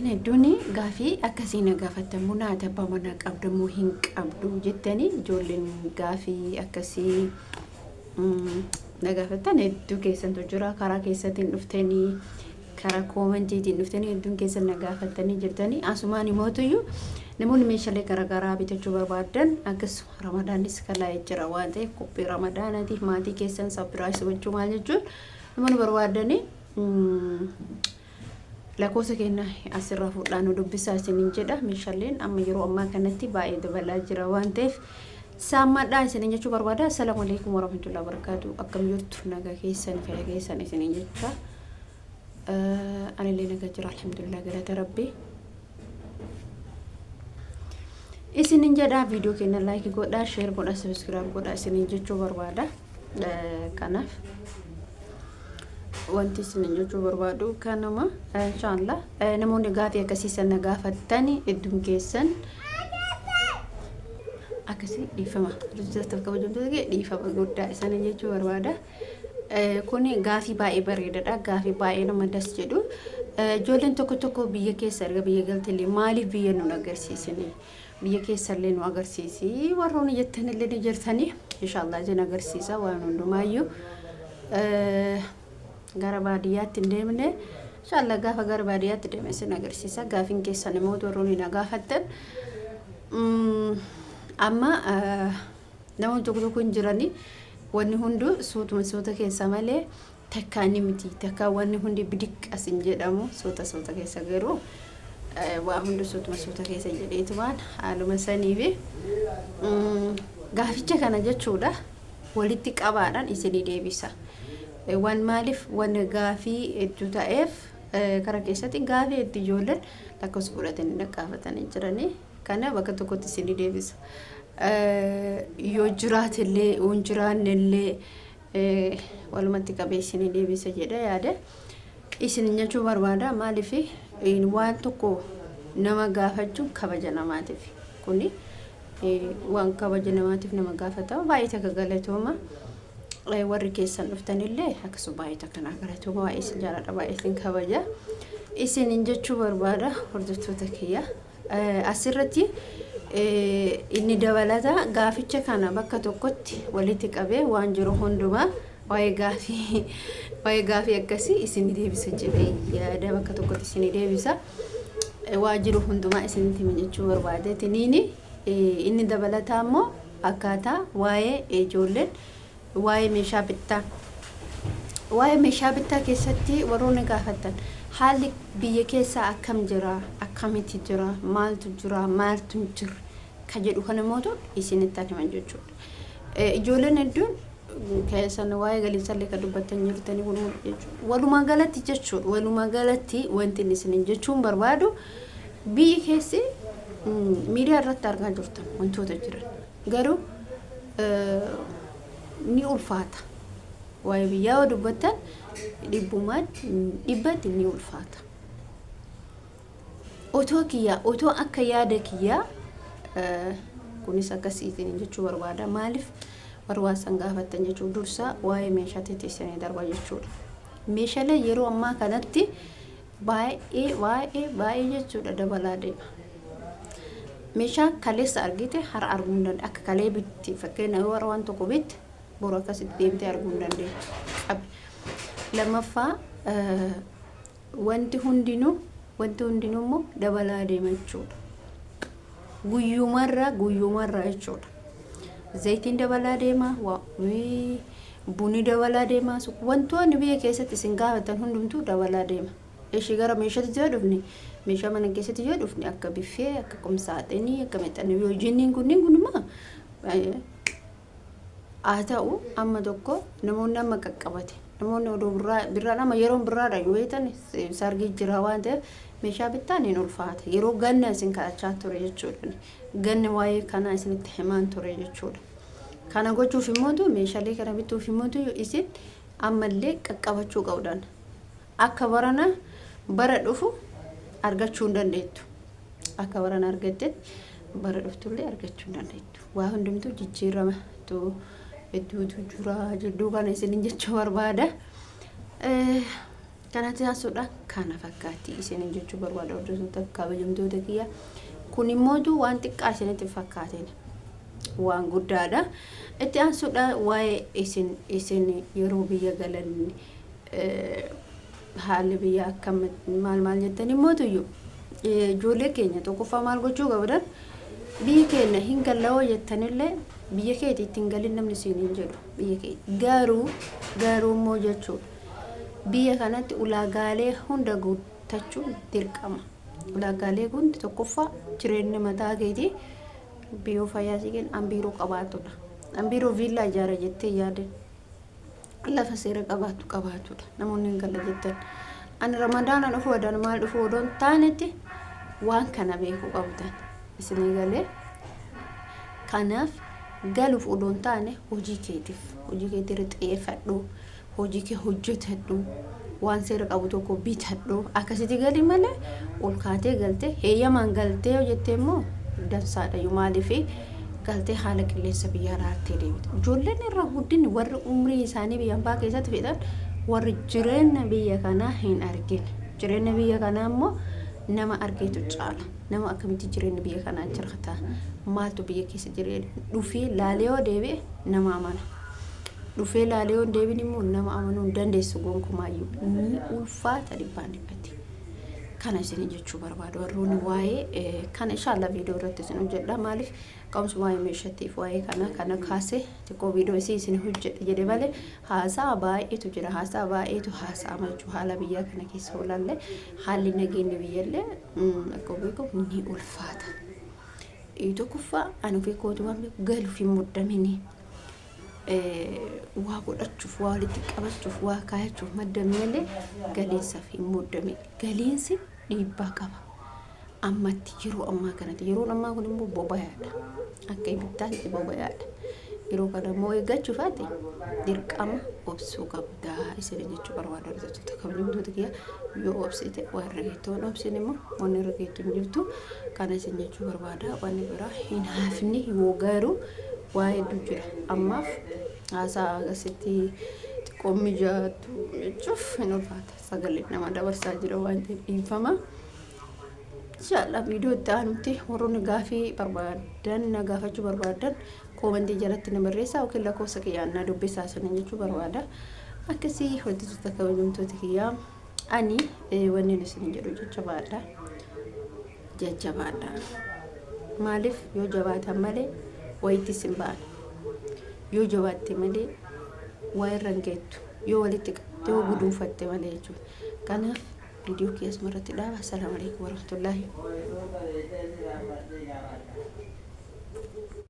Ijoolleen hedduun gaafii akkasii na gaafattan, buna ati abbaa manaa qabda moo hin qabdu jettanii, ijoolleen gaafii akkasii na gaafattan hedduu keessantu jira. Karaa keessattiin dhuftanii, karaa commentiitiin dhuftanii, hedduun keessan na gaafattanii jirtanii. Asumaan imootuyyuu namoonni meeshaalee garaagaraa bitachuu barbaadan, akkasuma Ramadaanis kalaa'ee jira waan ta'eef, qophii Ramadaanaatiif maatii keessan surprise gochuu maal jechuun namoonni barbaadanii, lakkoofsa keenya asirraa fuudhaa nu dubbisaa isiniin jedha. Meeshaaleen amma yeroo ammaa kanatti baay'ee dabalaa jira waan ta'eef, saammadhaa isiniin jechuu barbaada. Assalaamu alaikum warahmatullahi wabarakaatu. Akkam jirtu? Nagaa keessan, fayya keessan isiniin jecha. Anillee nagaa jira, alhamdulillah, galata Rabbii. Isinin jedha, viidiyoo keenya like godhaa, share godhaa, subscribe godhaa isinin jechuu barbaada. Kanaaf wanti isinin jechuu barbaadu kanuma. Inshaallah namoonni gaafii akkasii sana gaafattani hedduun keessan akkasii, dhiifama hordoftoota, kabajamtoota kee, dhiifama guddaa isinin jechuu barbaada. Kuni gaafii baay'ee bareedaadha. Gaafii baay'ee nama das jedhu. Ijoolleen tokko tokko biyya keessa erga biyya galtellee maaliif biyya nu agarsiisini? Biyya keessallee nu agarsiisi. Warroonni jettanillee ni jirtanii. Inshaallah isin agarsiisa waan hundumaayyuu. Gara baadiyyaatti hin deemne. Inshaallah gaafa gara baadiyyaatti deeme isin agarsiisa. Gaafiin keessan immoo warroonni na gaafattan. Amma namoonni tokko tokko hin jiranii, wanni hunduu suutuma suuta keessa malee takkaa ni miti. Takkaa wanni hundi bidiqqas hin jedhamu, suuta suuta keessa. Garuu waa hundi suutuma suuta keessa jedheetumaan haaluma sanii fi gaaficha kana jechuudha walitti qabaadhaan isinii deebisa. Waan maaliif wanni gaafii hedduu ta'eef, kara keessatti gaafii hedduu ijoolleen lakkoofsa fudhatanii gaafatanii jiranii, kana bakka tokkotti isinii deebisa. Yoo jiraatillee yoo hin jiraannellee walumatti qabee isinii deebisa jedhee yaade isin jechuu barbaada. Maaliif waan tokko nama gaafachuun kabaja namaatiif, kuni waan kabaja namaatiif nama gaafatama. Baay'ee takka galatooma. Warri keessan dhuftanillee akkasuma baay'ee takka naa galatooma. Baay'ee isin jaaladha, baay'ee isin kabaja isinin jechuu barbaada, hordoftoota kiyya. Asirratti inni dabalata gaaficha kana bakka tokkotti walitti qabee waan jiru hundumaa waa'ee gaafii akkasii isin deebisa jedhee yaada, bakka tokkotti isin deebisa. Waa jiru hundumaa isinitti hima jechuu barbaadeetiniini. Inni dabalataa immoo akkaataa waa'ee ijoolleen waa'ee meeshaa bittaa keessatti warroonni gaafattan, haalli biyya keessaa akkam jira, akkamitti jira, maaltu jira, maaltu hin jirre ka jedhu kana mootu isinitti himan jechuudha. Ijoolleen hedduun keessan waa'ee galiisallee kan dubbattan jirtanii kun jechuudha. Walumaa galatti jechuudha. Walumaa galatti wanti inni isinin jechuun barbaadu, biyyi keessi miidiyaa irratti argaa jirtan wantoota jiran garuu ni ulfaata. Waa'ee biyyaa yoo dubbattan dhibbumaan dhibbatti ni ulfaata. Otoo kiyyaa, otoo akka yaada kiyyaa, kunis akkasiitiin jechuu barbaada. Maaliif warra waan san gaafattan jechuun, dursa waa'ee meeshaa teessanii darba jechuudha. Meeshaalee yeroo ammaa kanatti baay'ee baay'ee baay'ee jechuudha dabalaa deema. Meeshaa kaleessa argite har'a arguu hin danda'u. Akka kalee bitti, fakkeenya yoo waan tokko bitte, boru akkasitti deemtee arguu hin dandeettu. Qabi. Lammaffaa, wanti hundinuu immoo dabalaa deema jechuudha. Guyyumarraa guyyumarraa jechuudha. Zayitiin dabalaa deema, bunni dabalaa deema, wantoonni biyya keessatti isin gaafatan hundumtuu dabalaa deema. Ishii gara meeshaatti yoo dhufne, meeshaa mana keessatti yoo dhufne, akka biffee, akka qumsaaxinii, akka mixxanii yoo jinniin kunniin kunimmaa haa ta'u, amma tokko namoonni amma qaqqabate, namoonni odoo birraa birraan, amma yeroon birraadha yoo beektan, sargii jira waan ta'eef meeshaa bittaan hin ulfaata. Yeroo ganna isin kadhachaa ture jechuudha. Ganni waa'ee kanaa isinitti himaan ture jechuudha. Kana gochuuf immoo, meeshaalee kana bituuf immoo, isin ammallee qaqqabachuu qabdan. Akka barana bara dhufu argachuu hin dandeettu. Akka barana argattetti bara dhuftullee argachuu hin dandeettu. Waa hundumtuu jijjiiramatu hedduutu jira jidduu kana isinin jechuu barbaada. Kanatti taasisuudhaan kana fakkaatti isiniin jechuu barbaada hordoftoota kabajamtoota kiyya. Kun immootu waan xiqqaa isinitti fakkaateen waan guddaadha. Itti aansuudhaan waa'ee isin yeroo biyya galan haalli biyya akkam maal maal jettan immootuyyuu ijoollee keenya tokkoffaa maal gochuu qabdan, biyya keenya hin gallawoo jettanillee biyya keeti ittiin galin namni siin hin jedhu biyya keeti. Garuu immoo jechuudha, biyya kanatti ulaagaalee hunda guuttachuun dirqama. Ulaagaalee hundi, tokkoffaa jireenya mataa keetii biiroo fayyaa si kenna, an biiroo qabaatudha. An biiroo viillaa ijaara jettee yaadin, lafa seera qabaatu qabaatudha. Namoonni hin galla jettan, ani Ramadaana dhufu odan maal dhufu odoon taanetti waan kana beekuu qabdan isinii galee. Kanaaf galuuf odoon taane hojii keetiif, hojii keetii xiyyeeffadhu, hojii kee hojjetadhu, waan seera qabu tokko bitadhu, akkasitti gali malee ol kaatee galtee heeyyamaan galtee hojjettee immoo dansaadha. Maaliif galtee haala qilleensa biyyaa laaltee deemte. Ijoolleen irra guddinni warri umrii isaanii biyya hambaa keessatti fixan warri jireenya biyya kanaa hin argine. Jireenya biyya kanaa immoo nama argeetu caala. Nama akkamitti jireenya biyya kanaa jiraata, maaltu biyya keessa jireenya dhufee laalee yoo deebi'e nama amana. Dhufee laalee yoo deebiin immoo nama amanuu hin dandeessu gonkumaayyuu, ni ulfaata dhibbaan dhibbatti. Kana isin jechuu barbaadu warroonni waa'ee kana inshallah viidiyoo irratti isin hojjedha. Maaliif qamsu waa'ee meeshaatiif waa'ee kana kaasee xiqqoo viidiyoo isii isin hojjedha jedhe malee haasaa baay'eetu jira, haasaa baay'eetu haasa'ama jechuudha. Haala biyyaa kana keessa olaallee haalli nageenya biyyallee akka beekamu ni ulfaata. Tokkoffaa ani ofii kootu waan beeku galuuf hin muddamini. Waa godhachuuf, waa walitti qabachuuf, waa kaayachuuf maddame malee galiinsaaf hin muddamin. Galiinsi dhiibbaa qaba. Ammatti yeroo ammaa kanatti, yeroon ammaa kun immoo bobayaadha. Akka ibiddaatti bobayaadha. Yeroo kana immoo eeggachuuf ati dirqama obsuu qabdaa isin jechuu barbaada. Hordoftoota kabajamtoota kiyya, yoo obsite waan irra geettu, waan obsin immoo waan irra geettu hin jirtu. Kana isin jechuu barbaada. Wanni biraa hin hafne yoo garuu waa hedduu jira. Ammaaf haasaa akkasitti xiqqoo mijaatu jechuuf hin ulfaata. Sagalee nama dabarsaa jira waan ta'eef dhiifama. Inshallah viidiyoo itti aanutti warroonni gaafii barbaadan, na gaafachuu barbaadan, koomentii jalatti na barreessaa yookiin lakkoofsa kiyyaan na dubbisaa isiniin jechuu barbaada. Akkasii hojjettoota kabajamtoota kiyyaa, ani wanni isin jedhu jajjabaadha. Jajjabaadha. Maaliif yoo jabaatan malee wayitti isin ba'an. Yoo jabaatte malee waa irra hin geettu. Yoo walitti qabde, yoo guduunfatte malee jechuudha. Kanaaf viidiyoo kiyya asuma irratti dhaaba. Assalaamu alaikum warahmatullaahi.